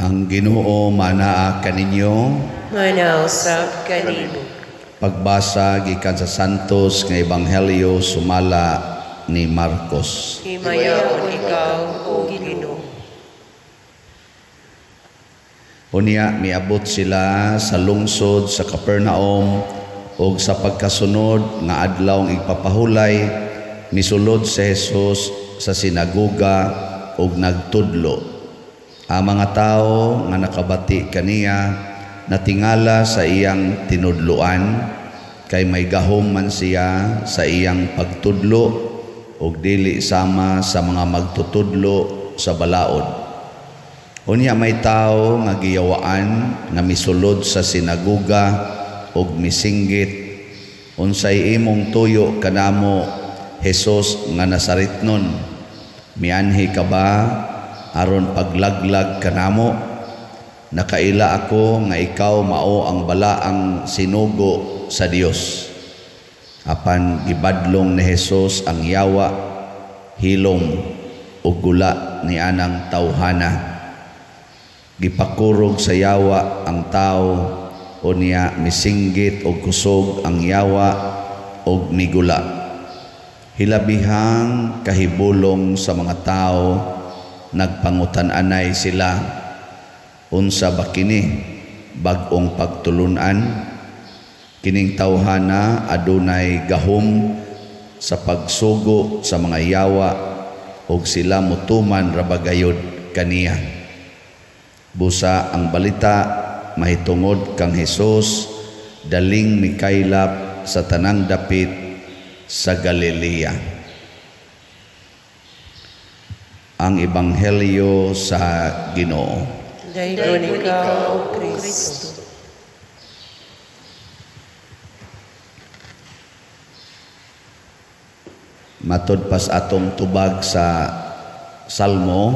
Ang Ginoo manaa kaninyo. Manausab kanimo. Pagbasa gikan sa Santos nga Ebanghelyo sumala ni Marcos. Himayaon ikaw, O Ginoo. Unya miabot sila sa lungsod sa Capernaum, ug sa pagkasunod nga adlaw igpapahulay, misulod si Jesus sa sinagoga ug nagtudlo. Ang mga tawo nga nakabati kaniya natingala sa iyang tinudloan, kay may gahom man siya sa iyang pagtudlo ug dili sama sa mga magtutudlo sa balaod. Unya may tawo nga giyawaan nga misulod sa sinagoga ug misinggit, "Unsay imong tuyo kanamo, Jesus nga Nazaretnon? Mianhi ka ba aron paglaglag kanamo? Nakaila ako nga ikaw mao ang balaang sinugo sa Dios." Apan gibadlong ni Jesus ang yawa, "Hilom ug gula ni anang tawhana." Gipakurog sa yawa ang tawo, unya misinggit og kusog ang yawa og migula. Hilabihang kahibulong sa mga tawo, nagpangutan-anay sila, "Unsa ba kini? Bag-ong pagtulun-an? Kining tawhana adunay gahom sa pagsugo sa mga yawa ug sila motuman ra ba gayud kaniya?" Busa ang balita mahitungod kang Hesus daling mikaylap sa tanang dapit sa Galilea. Ang Ebanghelyo sa Ginoo. Daygon ikaw, O Kristo. Matod pas atong tubag sa Salmo,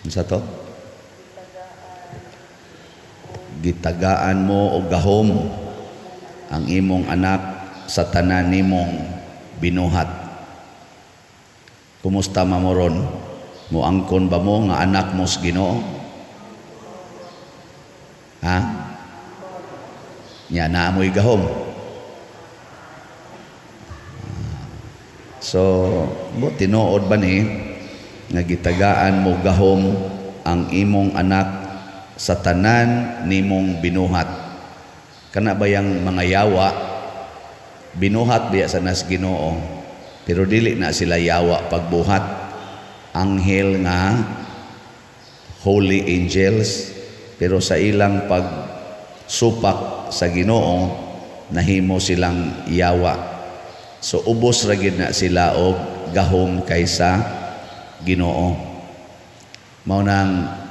unsa to? Gitagaan mo og gahom ang imong anak sa tanan nimong binuhat. Kumusta mamoron? Moangkon ba mo nga anak mo sa Ginoo? Ha? Nya naamoy gahom. So, mo tinuod ba ni nga gitagaan mo gahom ang imong anak sa tanan nimong binuhat? Kana ba yang mga yawa binuhat biya sa nas Ginoo, pero dili na sila yawa pagbuhat, anghel nga holy angels, pero sa ilang pagsupak sa Ginoo nahimo silang yawa. So ubos ra gid na sila og gahom kaysa Ginoo. Mao nang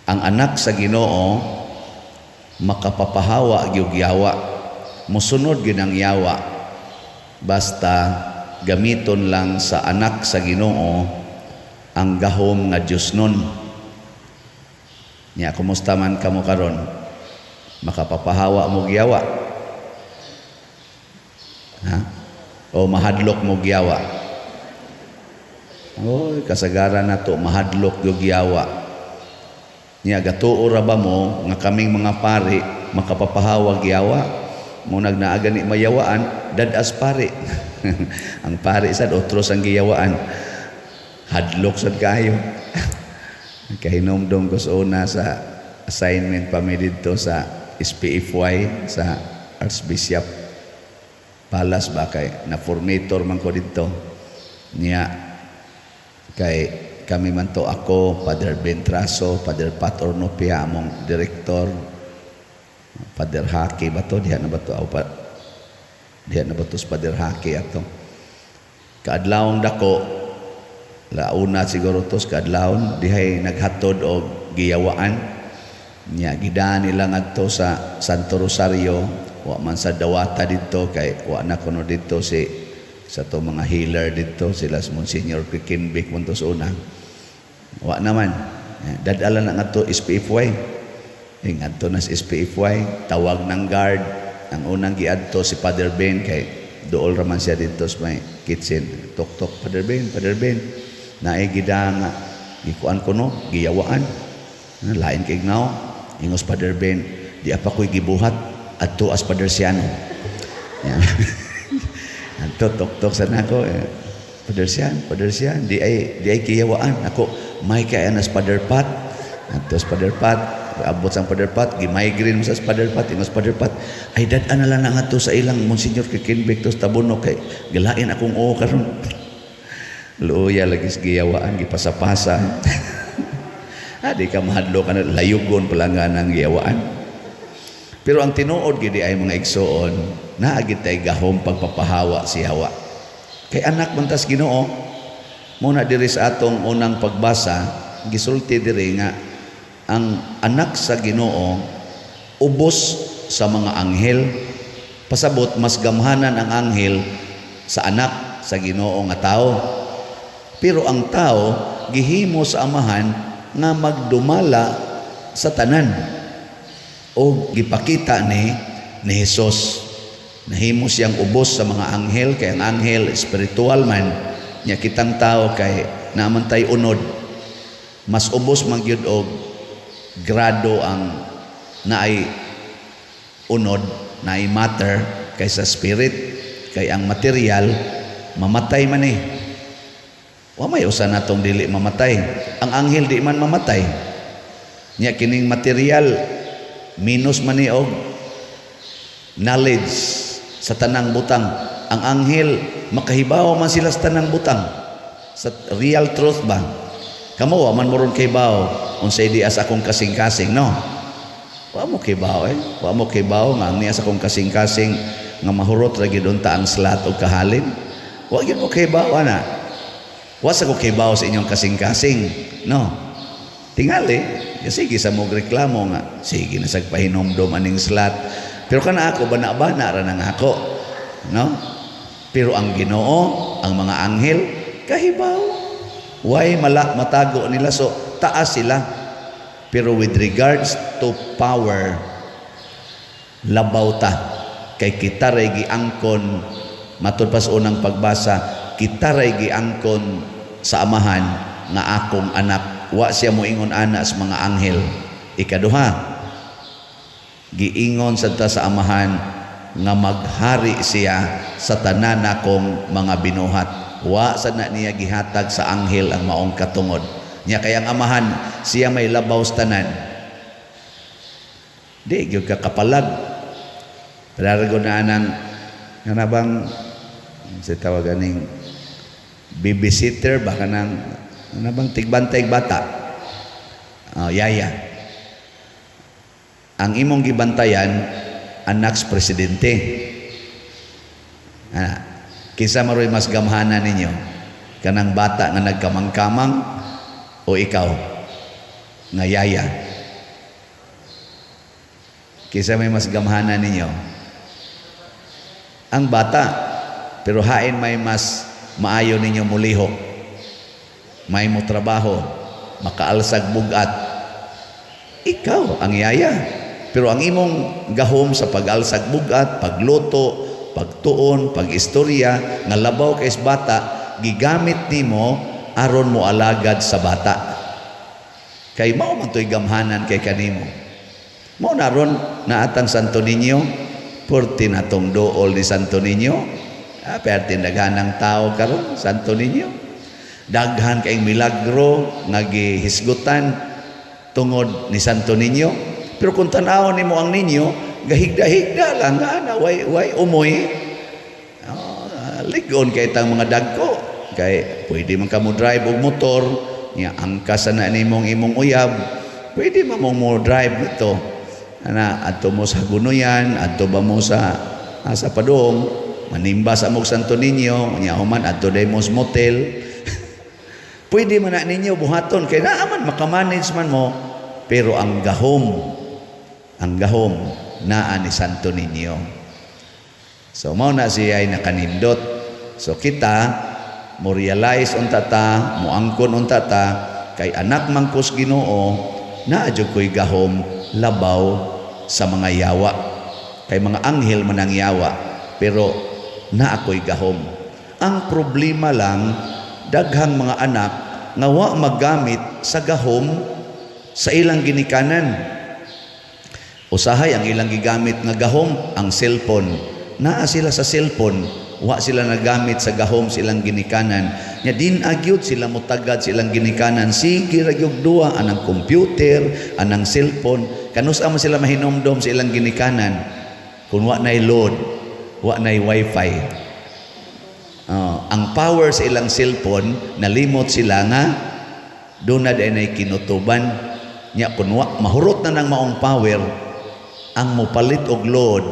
ang anak sa Ginoo makapapahawa gyud yawa, mosunod gyud ang yawa, basta gamiton lang sa anak sa Ginoo ang gahom nga Dios nun. Nya kumusta man kamo karon? Makapapahawa mo yawa? Ha? O mahadlok mo yawa? Oy, kasagaran nato mahadlok gyud yawa. Nya gatuo ra ba mo nga kaming mga pari makapapahawag yawa? Mo nagnaa gani mayawaan, dadas pari. Ang pari sad otros ang giyawaan. Hadlok sad kayo. Kahinomdom ko sa una sa assignment pa mi didto sa SPFY sa Archbishop Palace ba, kay na formator man ko didto. Niya kay kami man to, ako, Father Bentraso, Father Pat Ornopia, among director, Father Haki ba to? Diha na ba to? Aw, pa, diha na ba to sa Father Haki ato? Kaadlawong dako, launa siguro to sa kaadlawon, dihay naghatod og giyawaan. Nya gidaan nila ngadto sa Santo Rosario, wa man sa dawata didto kay wa na kuno didto si sa to mga healer didto, sila sa Monsignor Kikinbik man to sa una. Wa naman. Dadala na ngadto SPFY. Ngadto na sa SPFY, tawag ng guard. Ang unang giadto si Father Ben kay dool ra man siya didto sa may kitchen. Tok tok, "Father Ben, Father Ben. Naay gida nga gikuan ko no, giyawaan." Lain kay now. Ingos Father Ben, di apa ko'y gibuhat adto as Father Siano. Yan. Adto tok-tok sa nako eh. Father Sian, Father Sian, di ay kiyawaan. Ako, may kay anas Father Pat. Adto sa Father Pat, abot sa Father Pat, gi-migraine mo sa Father Pat, ingos Father Pat, ay dad-an na lang na ngadto sa ilang Monsignor Kikinbek to sa Tabuno kay galain akong oo karon. Luya lagi sa giyawaan, gipasapasa. Di ka mahadlo ka na, layugon pala nga ng giyawaan. Pero ang tinuod gidi ay, mga igsoon, naa gid tay gahom pagpapahawa si yawa. Kay anak man tas Ginoo, muna diri sa atong unang pagbasa, gisulti diri nga ang anak sa Ginoo ubos sa mga anghel. Pasabot mas gamhanan ang anghel sa anak sa Ginoo nga tao. Pero ang tao gihimo sa Amahan nga magdumala sa tanan. O gipakita ni Jesus. Nahimo siyang ubos sa mga anghel kay ang anghel spiritual man nya, kitang tao kay naman tay unod. Mas ubos man gyud og grado ang naay unod, naay matter kaysa spirit, kay ang material mamatay man eh. Wa may usa natong dili mamatay. Ang anghel di man mamatay. Nya kining material minus man ni og knowledge sa tanang butang. Ang anghel makahibaw man sila sa tanang butang. Sa real truth ba? Kamo wa man mo ron kahibaw unsay di sa akong kasing-kasing, no? Wa mo kibaw eh. Wa mo kibaw nga ang niya sa akong kasing-kasing nga mahurot ra gyud unta ang slat og kahalin. Wa gyud mo kibaw ana. Wa sa ko kibaw sa inyong kasing-kasing, no? Tingali, sige sa mo reklamo nga, sige na sag pahinomdom aning slat. Pero kana ako bana-bana ra nang ako, no? Pero ang Ginoo, ang mga anghel kahibaw. Why mala matago nila, so taas sila. Pero with regards to power, labaw ta kay kita ray giangkon. Matud pa sa unang pagbasa, kita ray giangkon sa Amahan nga akong anak. Wa siya moingon ana sa mga anghel. Ikaduha, giingon sad ta sa Amahan nga maghari siya sa tanan nakong mga binuhat. Wa sad na niya gihatag sa anghel ang maong katungod nya, kay ang Amahan siya may labaw sa tanan. Di gyud ka kapalag. Palarago na anang nga bang sa tawag aning babysitter ba, kanang ano bang tigbantay bata? Oh, yaya. Ang imong gibantayan anak sa presidente. Ah, kinsa maroy mas gamhanan ninyo? Kanang bata nga nagkamang-kamang o ikaw nga yaya? Kinsa may mas gamhanan ninyo? Ang bata. Pero hain may mas maayo ninyo mulihok? May mo trabaho, makaalsag bugat. Ikaw ang yaya. Pero ang imong gahom sa pag-alsag bugat, pagluto, pagtuon, pag-istorya, nga labaw kay sa bata, gigamit nimo aron mo alagad sa bata. Kay mao man to'y gamhanan kay kanimo. Mao na ron naatang Santo Niño, purti na tong dool ni Santo Niño. Ah, perti daghanang tao karon Santo Niño. Daghan kayong milagro nga gihisgutan tungod ni Santo Niño. Pero kung tan-awon nimo ang ninyo, gahigda-higda lang nga na way umoy. Oh, ligon kay tang mga dagko. Kay pwede man ka mo drive og motor, nya angkas na nimong imong uyab, pwede man mo mo drive nito. Ana, adto mo sa Hagunoyan, adto ba mo sa sa Padong, manimba sa mog Santo Niño, nya human adto day mo sa motel. Pwede man na ninyo buhaton kay naa man makamanage man mo, pero ang gahom naa ni Santo Niño. So mao na siya ay nakanindot. So kita mo realize unta ta, mo angkon unta ta kay anak man kos Ginoo, naa jud ko'y gahom labaw sa mga yawa. Kay mga anghel man ang yawa, pero naa ko'y gahom. Ang problema lang, daghang mga anak nga wa magamit sa gahom Sa ilang ginikanan. Usahay ang ilang gigamit nga gahom ang cellphone. Naa sila sa cellphone, wa sila nagamit sa gahom sa ilang ginikanan. Nya din agyud sila mutagad sa ilang ginikanan. Sige ra gyud duwa anang computer, anang cellphone. Kanus-a man sila mahinomdom sa ilang ginikanan kung wa na'y load, wa na'y wifi? Oh, ang power sa ilang cellphone, nalimot sila nga doon na din ay kinutuban. Nya kun wa mahurot na ng maong power, ang mopalit og load,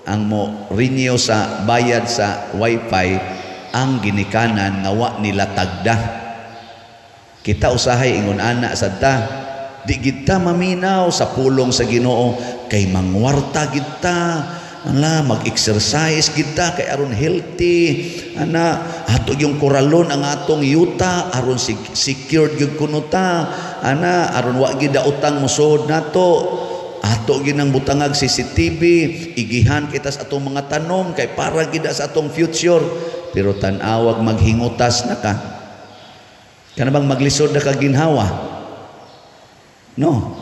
ang mo renew sa bayad sa wifi, ang ginikanan nga wa nila tagda. Kita usahay ingon ana sad ta, di gid ta maminaw sa pulong sa Ginoo kay mangwarta gid ta. Ala, mag-exercise gid ta kay aron healthy ana. Ato yung koralon ang atong yuta aron secured gyud kuno ta ana, aron wa gid utang mosuhod nato. Ato ginang butangag CCTV, igihan kita sa atong mga tanom kay para gid sa atong future. Pero tan-awag maghingutas na ka, kana bang maglisod na ka ginhawa, no?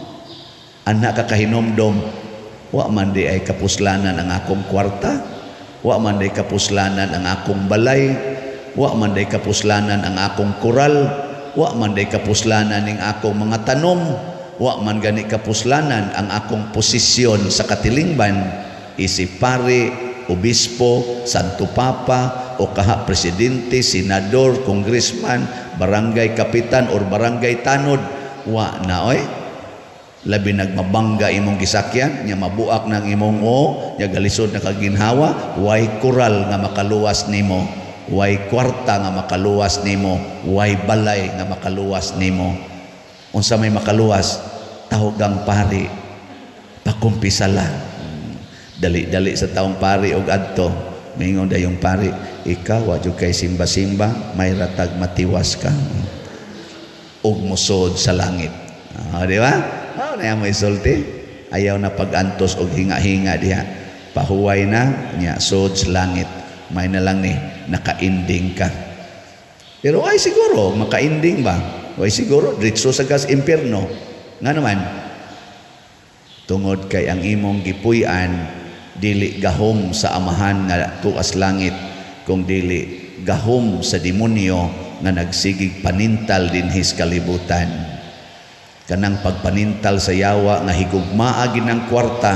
Ana ka kahinomdom, wa man di ay kapuslanan ang akong kwarta, wa man di kapuslanan ang akong balay, wa man di kapuslanan ang akong koral, wa man di kapuslanan ning akong mga tanom, wa man gani kapuslanan ang akong posisyon sa katilingban isip pare, obispo, santo papa o kaha presidente, senador, congressman, barangay kapitan or barangay tanod. Wa na oy. Labi nagmabangga imong gisakyan nya, mabuak ng imong o nya, galisod na kaginhawa, way koral nga makaluwas nimo, way kwarta nga makaluwas nimo, way balay nga makaluwas nimo. Unsa may makaluwas? Tawgang pari, pakumpisala. Dali-dali sa taong pari og adto, mingon dayong pari, "Ikaw wa jud kay simba-simba, may ratag matiwas ka ug musod sa langit." Ah, di ba? Ah, na mo isulti. Ayaw na pag-antos og hinga-hinga diha. Pahuway na nya, sod sa langit. May na lang ni naka-ending ka. Pero ay siguro maka-ending ba? Ay siguro diretso sa gas impierno. Nga naman, tungod kay ang imong gipuy-an dili gahom sa Amahan nga tuas langit, kung dili gahom sa demonyo nga nagsigig panintal dinhis kalibutan. Kanang pagpanintal sa yawa nga higugmaa ginang kwarta,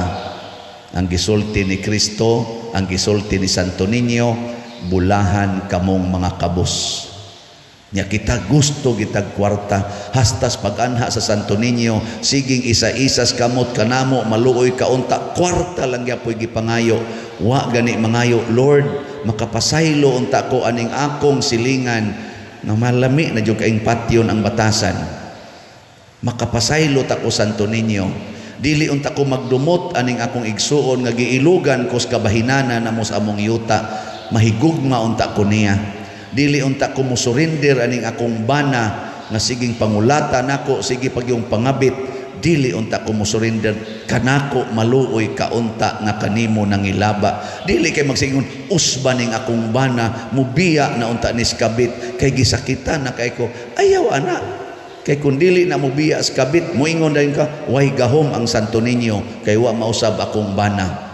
ang gisulti ni Kristo, ang gisulti ni Santo Niño, "Bulahan kamong mga kabos." Nya kita gusto gitag kwarta, hastas pag-anha sa Santo Niño, siging isa-isas kamot kanamo, maluoy kaunta, kwarta lang gyapoy gipangayo. Wa gani mangayo, "Lord, makapasaylo unta ko aning akong silingan nga malami na jud kaing patyon ang batasan. Makapasaylo ta ko, Santo Niño. Dili unta ko magdumot aning akong igsuon nga giilugan ko sa kabahinana namo sa among yuta. Mahigugma unta ko niya. Dili unta ko musurrender aning akong bana nga siging pangulata nako, sige pag yung pangabit. Dili unta ko musurrender kanako, maluoy kaunta nga kanimo nangilaba." Dili kay magsingon, "Usba ning akong bana, mubiya na unta nis kabit kay gisakitan na kay ko." Ayaw ana. Kay kung dili na mubiya sa kabit, muingon dayon ka, "Way gahom ang Santo Niño kay wa mausab akong bana."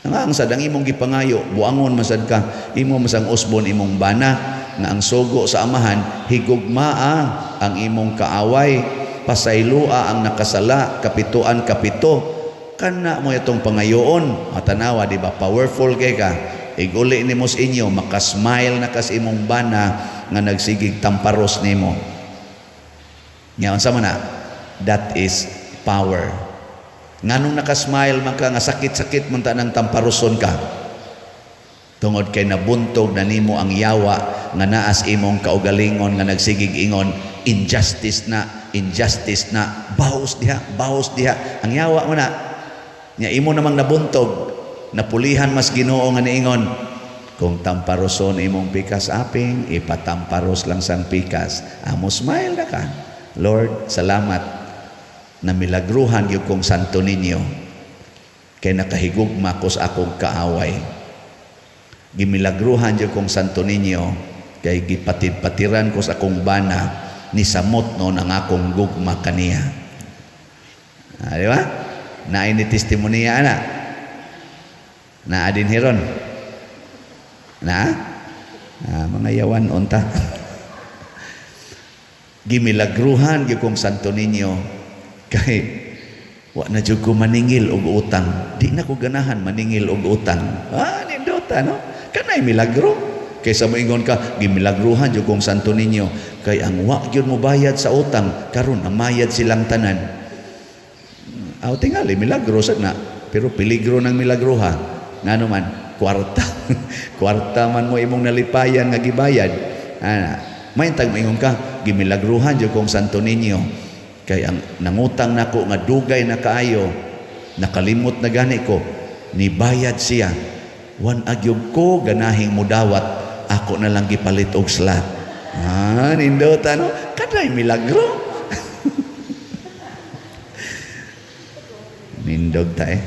Nga ang sad ang imong gipangayo, buangon masad ka, imo masang usbon imong bana nga ang sugo sa Amahan, higugmaa ang imong kaaway, pasaylua ang nakasala, kapituan kapito. Kana mo itong pangayoon. Matanawa, di ba? Powerful kay ka. Iguli nimo sa inyo, makasmile na kas imong bana nga nagsigig tamparos nimo. Nya unsa man na? That is power. Nganong nakasmile man ka nga sakit-sakit man ta ng tamparoson ka? Tungod kay nabuntog na nimo ang yawa nga naas imong kaugalingon nga nagsigig ingon, "Injustice na, injustice na, baos diha, baos diha." Ang yawa mo na. Nya imo namang nabuntog, napulihan mas Ginoo nga niingon, "Kung tamparoson imong pikas aping, ipatamparos lang sang pikas." Amo smile na ka. "Lord, salamat na milagruhan gyud kong Santo Niño kay nakahigugma ko sa akong kaaway. Gimilagruhan gyud kong Santo Niño kay gipatid-patiran ko sa akong bana." Nisamot noon ang akong gugma kaniya. Ah, di ba? Naay ni testimoniya ana. Naa din hiron. Na? Ah, mga yawan unta. Gimilagruhan gyud kong Santo Niño kay wa na jud ko maningil og utang. Di na ko ganahan maningil og utang. Ah, nindota, no? Kanay milagro. Kaysa moingon ka, "Gimilagruhan jud kong Santo Niño kay ang wa gyud mo bayad sa utang karon namayad silang tanan." Aw, tingali milagro sad na, pero peligro ng milagro, ha. Ngano man kwarta. Kwarta man mo imong nalipayan nga gibayad. Ana, may tag moingon ka, "Gimilagruhan jud kong Santo Niño kay ang nangutang nako nga dugay na kaayo, nakalimot na gani ko, nibayad siya. Wa na gyud ko ganahing mudawat, ako na lang gipalit og slot." Ah, nindota, no? Kanay milagro. Nindog ta eh.